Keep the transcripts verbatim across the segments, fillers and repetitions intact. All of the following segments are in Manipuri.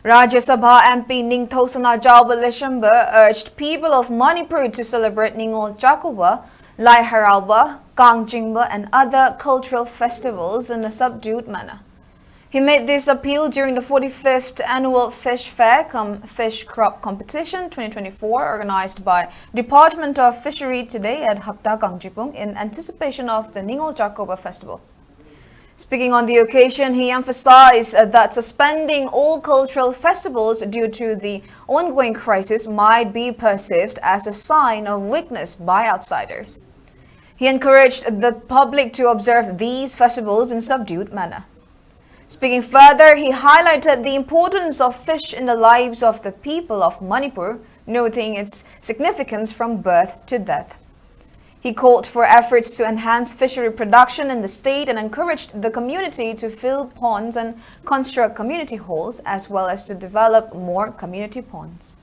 Rajya Sabha M P Ningthou Sanajaoba Leishemba urged people of Manipur to celebrate Ningol Chakouba, Lai Harauba, Kang Chingba and other cultural festivals in a subdued manner. He made this appeal during the forty-fifth Annual Fish Fair cum Fish Crop Competition twenty twenty-four, organized by Department of Fishery today at Hapta Kangjiphung in anticipation of the Ningol Chakouba Festival. Speaking on the occasion, he emphasized that suspending all cultural festivals due to the ongoing crisis might be perceived as a sign of weakness by outsiders. He encouraged the public to observe these festivals in subdued manner. Speaking further, he highlighted the importance of fish in the lives of the people of Manipur, noting its significance from birth to death. He called for efforts to enhance fishery production in the state and encouraged the community to fill ponds and construct community halls, as well as to develop more community ponds.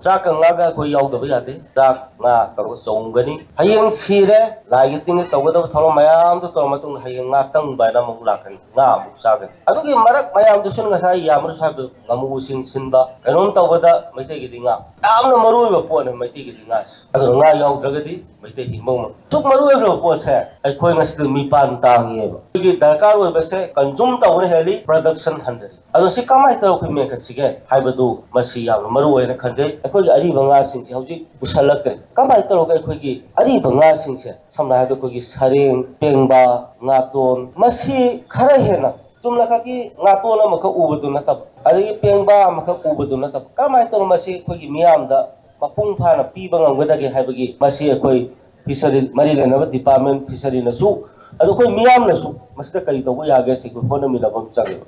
ꯆꯥꯛꯀ ꯉꯥꯒ ꯑꯩꯈꯣꯏ ꯌꯥꯎꯗꯕ ꯌꯥꯗꯦ꯫ ꯆꯥꯛ ꯉꯥ ꯇꯧꯔꯒ ꯆꯣꯡꯒꯅꯤ꯫ ꯍꯌꯦꯡ ꯁꯤꯔꯦ, ꯂꯥꯏꯒꯤ ꯇꯤꯟꯒꯤ ꯇꯧꯒꯗꯕ ꯊꯧꯔꯝ ꯃꯌꯥꯝꯗꯣ ꯇꯧꯔ ꯃꯇꯨꯡꯗ ꯍꯌꯦꯡ ꯉꯥ ꯇꯪꯕ ꯍꯥꯏꯅ ꯑꯃꯨꯛ ꯂꯥꯛꯀꯅꯤ, ꯉꯥ ꯑꯃꯨꯛ ꯆꯥꯒꯅꯤ꯫ ꯑꯗꯨꯒꯤ ꯃꯔꯛ ꯃꯌꯥꯝꯗꯨꯁꯨ ꯉꯁꯥꯏ ꯌꯥꯝꯕꯅꯁꯨ ꯍꯥꯏꯕꯗꯣ, ꯉꯥꯃꯨꯁꯤꯡ ꯁꯤꯟꯕ, ꯀꯩꯅꯣꯝ ꯇꯧꯕꯗ ꯃꯩꯇꯩꯒꯤꯗꯤ ꯉꯥ ꯌꯥꯝꯅ ꯃꯔꯨ ꯑꯣꯏꯕ ꯄꯣꯠꯅꯦ꯫ ꯃꯩꯇꯩꯒꯤꯗꯤ ꯉꯥꯁꯦ, ꯑꯗꯨꯅ ꯉꯥ ꯌꯥꯎꯗ꯭ꯔꯒꯗꯤ ꯃꯩꯇꯩ ꯍꯤꯡꯕ ꯉꯝꯃꯣꯏ꯫ ꯑꯁꯨꯛ ꯃꯔꯨ ꯑꯣꯏꯕ ꯄꯣꯠꯁꯦ ꯑꯩꯈꯣꯏ ꯉꯁꯤꯗ ꯃꯤꯄꯥꯟ ꯇꯥꯡꯉꯦꯕ꯫ ꯑꯩꯈꯣꯏꯒꯤ ꯗꯔꯀꯥꯔ ꯑꯣꯏꯕꯁꯦ ꯀꯟꯖꯨꯝ ꯇꯧꯕꯅ ꯍꯦꯜꯂꯤ, ꯄ꯭ꯔꯗꯛꯁꯟ ꯍꯟꯊꯔꯤ꯫ ꯑꯗꯣ ꯁꯤ ꯀꯃꯥꯏꯅ ꯇꯧꯔꯒ ꯑꯩꯈꯣꯏ ꯃꯦꯟꯈꯠꯁꯤꯒꯦ ꯍꯥꯏꯕꯗꯨ ꯃꯁꯤ ꯌꯥꯝꯅ ꯃꯔꯨ ꯑꯣꯏꯅ ꯈꯟꯖꯩ꯫ ꯑꯩꯈꯣꯏꯒꯤ ꯑꯔꯤꯕ ꯉꯥꯁꯤꯡꯁꯦ ꯍꯧꯖꯤꯛ ꯄꯨꯁꯜꯂꯛꯇ꯭ꯔꯦ꯫ ꯀꯃꯥꯏꯅ ꯇꯧꯔꯒ ꯑꯩꯈꯣꯏꯒꯤ ꯑꯔꯤꯕ ꯉꯥꯁꯤꯡꯁꯦ, ꯁꯝꯅ ꯍꯥꯏꯔꯕꯗ ꯑꯩꯈꯣꯏꯒꯤ ꯁꯔꯦꯡ, ꯄꯦꯡꯕꯥ, ꯉꯥꯇꯣꯟ, ꯃꯁꯤ ꯈꯔ ꯍꯦꯟꯅ ꯆꯨꯝꯅꯈꯛꯀꯤ ꯉꯥꯇꯣꯟ ꯑꯃꯈꯛ ꯎꯕꯗꯨ ꯅꯠꯇꯕ, ꯑꯗꯒꯤ ꯄꯦꯡꯕꯥ ꯑꯃꯈꯛ ꯎꯕꯗꯨ ꯅꯠꯇꯕ, ꯀꯔꯝꯍꯥꯏꯅ ꯇꯧꯔꯒ ꯃꯁꯤ ꯑꯩꯈꯣꯏꯒꯤ ꯃꯤꯌꯥꯝꯗ ꯃꯄꯨꯡ ꯐꯥꯅ ꯄꯤꯕ ꯉꯝꯒꯗꯒꯦ ꯍꯥꯏꯕꯒꯤ ꯃꯁꯤ ꯑꯩꯈꯣꯏ ꯐꯤꯁꯔꯤ ꯃꯔꯤ ꯂꯩꯅꯕ ꯗꯤꯄꯥꯔꯠꯃꯦꯟ, ꯐꯤꯁꯔꯤꯅꯁꯨ, ꯑꯗꯣ ꯑꯩꯈꯣꯏ ꯃꯤꯌꯥꯝꯅꯁꯨ ꯃꯁꯤꯗ ꯀꯔꯤ ꯇꯧꯕ ꯌꯥꯒꯦ ꯁꯤ ꯑꯩꯈꯣꯏ ꯍꯣꯠꯅꯃꯤꯟꯅꯕ ꯑꯃ ꯆꯪꯉꯦꯕ꯫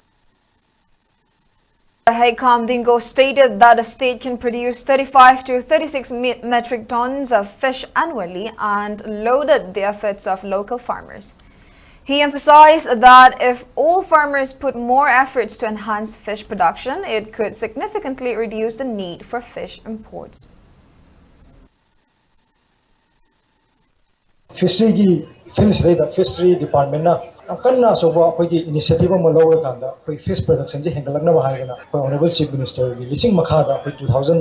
Haikham Dingo stated that the state can produce thirty-five to thirty-six me- metric tons of fish annually and lauded the efforts of local farmers. He emphasized that if all farmers put more efforts to enhance fish production, it could significantly reduce the need for fish imports. ꯐꯤꯁꯔꯤꯒꯤ ꯐꯤꯜꯁꯤꯗꯩꯗ ꯐꯤꯁꯔꯤ ꯗꯤꯄꯥꯔꯠꯃꯦꯟꯅ ꯌꯥꯝ ꯀꯟꯅ ꯑꯆꯧꯕ ꯑꯩꯈꯣꯏꯒꯤ initiative ꯑꯃ ꯂꯧꯔꯀꯥꯟꯗ ꯑꯩꯈꯣꯏ fish production ꯁꯦ ꯍꯦꯟꯒꯠꯂꯛꯅꯕ ꯍꯥꯏꯗꯅ ꯑꯩꯈꯣꯏ Honourable Chief Minister ꯒꯤ ꯂꯤꯁꯤꯡ ꯃꯈꯥꯗ ꯑꯩꯈꯣꯏ two thousand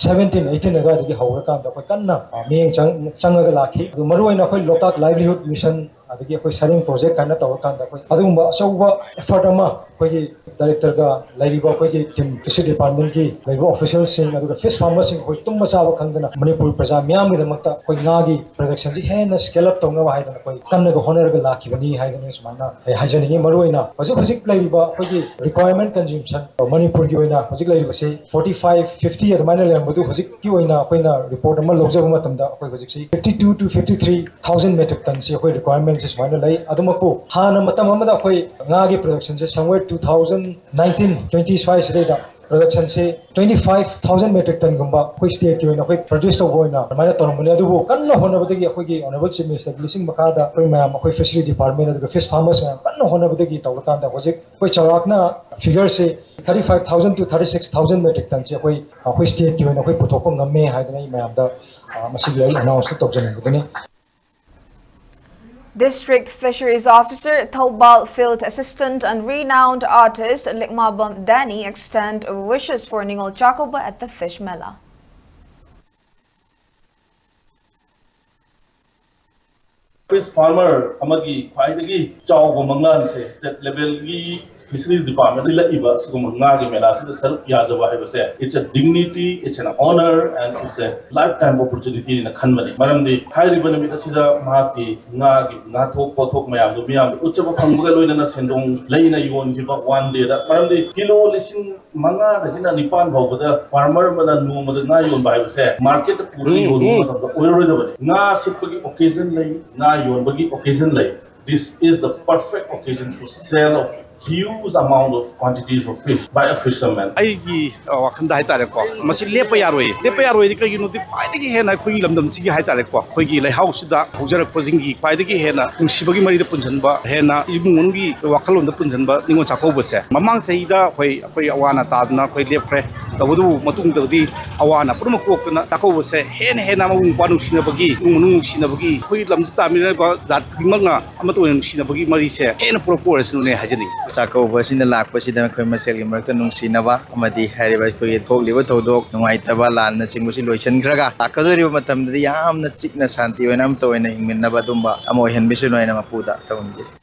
seventeen eighteen ꯑꯗꯨꯋꯥꯏꯗꯒꯤ ꯍꯧꯔꯀꯥꯟꯗ ꯑꯩꯈꯣꯏ ꯀꯟꯅ ꯑ, ꯃꯤꯠꯌꯦꯡ ꯆꯪ- ꯆꯪꯉꯒ ꯂꯥꯛꯈꯤ꯫ ꯑꯗꯨ ꯃꯔꯨꯑꯣꯏꯅ ꯑꯩꯈꯣꯏ Loktak Livelihood Mission ꯑꯗꯒꯤ ꯑꯩꯈꯣꯏ Saring Project ꯀꯥꯏꯅ ꯇꯧꯔꯀꯥꯟꯗ ꯑꯩꯈꯣꯏ ꯑꯗꯨꯒꯨꯝꯕ ꯑꯆꯧꯕ effort ꯑꯃ ꯑꯩꯈꯣꯏꯒꯤ Director ꯒ ꯂꯩꯔꯤꯕ ꯑꯩꯈꯣꯏꯒꯤ team, Fishery Department ꯀꯤ ꯂꯩꯔꯤꯕ official ꯁꯤꯡ ꯑꯗꯨꯒ fish farmer ꯁꯤꯡ ꯑꯩꯈꯣꯏ ꯇꯨꯝꯕ ꯆꯥꯕ ꯈꯪꯗꯅ ꯃꯅꯤꯄꯨꯔ ꯄ꯭ꯔꯖꯥ ꯃꯤꯌꯥꯝꯒꯤꯗꯃꯛꯇ ꯑꯩꯈꯣꯏ ꯉꯥꯒꯤ production ꯁꯤ ꯍꯦꯟꯅ scale up ꯇꯧꯅꯕ ꯍꯥꯏꯗꯅ ꯑꯩꯈꯣꯏ ꯀꯟꯅꯒ ꯍꯣꯠꯅꯔꯒ ꯂꯥꯛꯈꯤꯕꯅꯤ ꯍꯥꯏꯗꯅ ꯁꯨꯃꯥꯏꯅ ꯑꯩ ꯍꯥꯏꯖꯅꯤꯡꯉꯤ꯫ ꯃꯔꯨꯑꯣꯏꯅ ꯍꯧꯖꯤꯛ ꯍꯧꯖꯤꯛ ꯂꯩꯔꯤꯕ ꯑꯩꯈꯣꯏꯒꯤ requirement consumption ꯃꯅꯤꯄꯨꯔꯒꯤ ꯑꯣꯏꯅ ꯍꯧꯖꯤꯛ ꯂꯩꯔꯤꯕꯁꯤ forty five, fifty ꯑꯗꯨꯃꯥꯏꯅ ꯂꯩꯔꯝꯕꯗꯨ ꯍꯧꯖꯤꯛꯀꯤ ꯑꯣꯏꯅ ꯑꯩꯈꯣꯏꯅ report ꯑꯃ ꯂꯧꯖꯕ ꯃꯇꯝꯗ ꯑꯩꯈꯣꯏ ꯍꯧꯖꯤꯛꯁꯤ fifty two to fifty three thousand metric ton ꯁꯤ ꯑꯩꯈꯣꯏ requirement ꯁꯤ ꯁꯨꯃꯥꯏꯅ ꯂꯩ꯫ ꯑꯗꯨꯃꯛꯄꯨ ꯍꯥꯟꯅ ꯃꯇꯝ ꯑꯃꯗ ꯑꯩꯈꯣꯏ ꯉꯥꯒꯤ production ꯁꯦ somewhere two thousand nineteen twenty ꯁ꯭ꯋꯥꯏꯁꯤꯗꯩꯗ production ꯁꯦ twenty five thousand metric ton ꯒꯨꯝꯕ ꯑꯩꯈꯣꯏ state ꯀꯤ ꯑꯣꯏꯅ ꯑꯩꯈꯣꯏ produce ꯇꯧꯕ ꯑꯣꯏꯅ ꯑꯗꯨꯃꯥꯏꯅ ꯇꯧꯔꯝꯕꯅꯤ꯫ ꯑꯗꯨꯕꯨ ꯀꯟꯅ ꯍꯣꯠꯅꯕꯗꯒꯤ ꯑꯩꯈꯣꯏꯒꯤ Honourable Chief Minister ꯒꯤ ꯂꯤꯁꯤꯡ ꯃꯈꯥꯗ ꯑꯩꯈꯣꯏ ꯃꯌꯥꯝ ꯑꯩꯈꯣꯏ Fishery Department ꯑꯗꯨꯒ fish farmers ꯃꯌꯥꯝ ꯀꯟꯅ ꯍꯣꯠꯅꯕꯗꯒꯤ ꯇꯧꯔꯀꯥꯟꯗ ꯍꯧꯖꯤꯛ ꯑꯩꯈꯣꯏ ꯆꯥꯎꯔꯥꯛꯅ figure say thirty five thousand to thirty six thousand metric ton ꯁꯦ ꯑꯩꯈꯣꯏ ꯑꯩꯈꯣꯏ state ꯀꯤ ꯑꯣꯏꯅ ꯑꯩꯈꯣꯏ ꯄꯨꯊꯣꯛꯄ ꯉꯝꯃꯦ ꯍꯥꯏꯗꯅ ꯑꯩ ꯃꯌꯥꯝꯗ ꯑ, ꯃꯁꯤꯒꯤ ꯑꯩ announce ꯇꯧꯖꯅꯤꯡꯕꯗꯨꯅꯤ꯫ District Fisheries Officer, Thoubal Field Assistant and renowned artist Lekmabam Danny extend wishes for Ningol Chakuba at the Fish Mela. Fish farmer ꯑꯃꯒꯤ ꯈ꯭ꯋꯥꯏꯗꯒꯤ ꯆꯥꯎꯕ ꯃꯪꯂꯥꯟꯁꯦ state level ꯒꯤ Fisheries Department ꯁꯤꯜꯂꯛꯏꯕ ꯁꯤꯒꯨꯝꯕ ꯉꯥꯒꯤ ꯃꯦꯂꯥꯁꯤꯗ ꯁꯔꯨꯛ ꯌꯥꯖꯕ ꯍꯥꯏꯕꯁꯦ, it's a dignity, it's an honor and it's a lifetime opportunity ꯍꯥꯏꯅ ꯈꯟꯕꯅꯤ꯫ ꯃꯔꯝꯗꯤ ꯍꯥꯏꯔꯤꯕ ꯅꯨꯃꯤꯠ ꯑꯁꯤꯗ ꯃꯍꯥꯛꯀꯤ ꯉꯥꯒꯤ ꯉꯥꯊꯣꯛ ꯄꯣꯠꯊꯣꯛ ꯃꯌꯥꯝꯗꯨ ꯃꯤꯌꯥꯝꯗ ꯎꯠꯆꯕ ꯐꯪꯕꯒ ꯂꯣꯏꯅꯅ ꯁꯦꯟꯗꯣꯡ ꯂꯩꯅ ꯌꯣꯟꯈꯤꯕ one day ꯗ, ꯃꯔꯝꯗꯤ ꯀꯤꯂꯣ ꯂꯤꯁꯤꯡ ꯃꯉꯥꯗꯒꯤꯅ ꯅꯤꯄꯥꯟ ꯐꯥꯎꯕꯗ farmer ꯑꯃꯅ ꯅꯣꯡꯃꯗ ꯉꯥ ꯌꯣꯟꯕ ꯍꯥꯏꯕꯁꯦ market ꯇ ꯄꯨꯔꯒ ꯌꯣꯟꯕ ꯃꯇꯝꯗ ꯑꯣꯏꯔꯔꯣꯏꯗꯕꯅꯤ꯫ ꯉꯥ ꯁꯤꯠꯄꯒꯤ occasion ꯂꯩ, ꯉꯥ ꯌꯣꯟꯕꯒꯤ occasion ꯂꯩ꯫ This is the perfect occasion for sale of huge amount of quantities of fish by a fisherman. ꯑꯩꯒꯤ ꯑ, ꯋꯥꯈꯜꯗ ꯍꯥꯏꯇꯥꯔꯦꯀꯣ, ꯃꯁꯤ ꯂꯦꯞꯄ ꯌꯥꯔꯣꯏ꯫ ꯂꯦꯞꯄ ꯌꯥꯔꯣꯏꯗꯤ ꯀꯩꯒꯤꯅꯣꯗꯤ, ꯈ꯭ꯋꯥꯏꯗꯒꯤ ꯍꯦꯟꯅ ꯑꯩꯈꯣꯏꯒꯤ ꯂꯝꯗꯝꯁꯤꯒꯤ ꯍꯥꯏꯇꯥꯔꯦꯀꯣ, ꯑꯩꯈꯣꯏꯒꯤ ꯂꯩꯍꯥꯎꯁꯤꯗ ꯍꯧꯖꯔꯛꯄꯁꯤꯡꯒꯤ ꯈ꯭ꯋꯥꯏꯗꯒꯤ ꯍꯦꯟꯅ ꯅꯨꯡꯁꯤꯕꯒꯤ ꯃꯔꯤꯗ ꯄꯨꯟꯁꯤꯟꯕ, ꯍꯦꯟꯅ ꯏꯃꯨꯡ ꯃꯅꯨꯡꯒꯤ ꯋꯥꯈꯜꯂꯣꯟꯗ ꯄꯨꯟꯁꯤꯟꯕ ꯅꯤꯉꯣꯜ ꯆꯥꯛꯀꯧꯕꯁꯦ, ꯃꯃꯥꯡ ꯆꯍꯤꯗ ꯑꯩꯈꯣꯏ, ꯑꯩꯈꯣꯏ ꯑꯋꯥ ꯑꯅꯥ ꯇꯥꯗꯅ ꯑꯩꯈꯣꯏ ꯂꯦꯞꯈ꯭ꯔꯦ꯫ ꯇꯧꯕꯇꯕꯨ ꯃꯇꯨꯡꯗꯗꯤ ꯑꯋꯥ ꯑꯅꯥ ꯄꯨꯝꯅꯃꯛ ꯀꯣꯛꯇꯅ ꯆꯥꯛꯀꯧꯕꯁꯦ ꯍꯦꯟꯅ ꯍꯦꯟꯅ ꯃꯕꯨꯡ ꯃꯧꯄ꯭ꯋꯥ ꯅꯨꯡꯁꯤꯅꯕꯒꯤ, ꯏꯃꯨꯡ ꯃꯅꯨꯡ ꯅꯨꯡꯁꯤꯅꯕꯒꯤ, ꯑꯩꯈꯣꯏ ꯂꯝꯁꯤ ꯇꯥꯃꯤꯟꯅꯔꯤꯕ ꯖꯥꯠ ꯈꯨꯗꯤꯡꯃꯛꯅ ꯑꯃꯠꯇ ꯑꯣꯏꯅ ꯅꯨꯡꯁꯤꯅꯕꯒꯤ ꯃꯔꯤꯁꯦ ꯍꯦꯟꯅ ꯄꯨꯔꯛꯄ ꯑꯣꯏꯔꯁꯅꯨꯅꯦ ꯍꯥꯏꯖꯅꯤꯡꯉꯤ꯫ ꯆꯥꯛꯀꯧꯕ ꯑꯁꯤꯅ ꯂꯥꯛꯄꯁꯤꯗ ꯑꯩꯈꯣꯏ ꯃꯁꯦꯜꯒꯤ ꯃꯔꯛꯇ ꯅꯨꯡꯁꯤꯅꯕ ꯑꯃꯗꯤ ꯍꯥꯏꯔꯤꯕ ꯑꯩꯈꯣꯏꯒꯤ ꯊꯣꯛꯂꯤꯕ ꯊꯧꯗꯣꯛ ꯅꯨꯡꯉꯥꯏꯇꯕ, ꯂꯥꯟꯅꯆꯤꯡꯕꯁꯤ ꯂꯣꯏꯁꯤꯟꯈ꯭ꯔꯒ ꯂꯥꯛꯀꯗꯧꯔꯤꯕ ꯃꯇꯝꯗꯗꯤ ꯌꯥꯝꯅ ꯆꯤꯛꯅ ꯁꯥꯟꯇꯤ ꯑꯣꯏꯅ ꯑꯃꯠꯇ ꯑꯣꯏꯅ ꯍꯤꯡꯃꯤꯟꯅꯕ ꯑꯗꯨꯝꯕ ꯑꯃ ꯑꯣꯏꯍꯟꯕꯤꯁꯅꯨ ꯍꯥꯏꯅ ꯃꯄꯨꯗ ꯊꯧꯅꯤꯖꯔꯤ꯫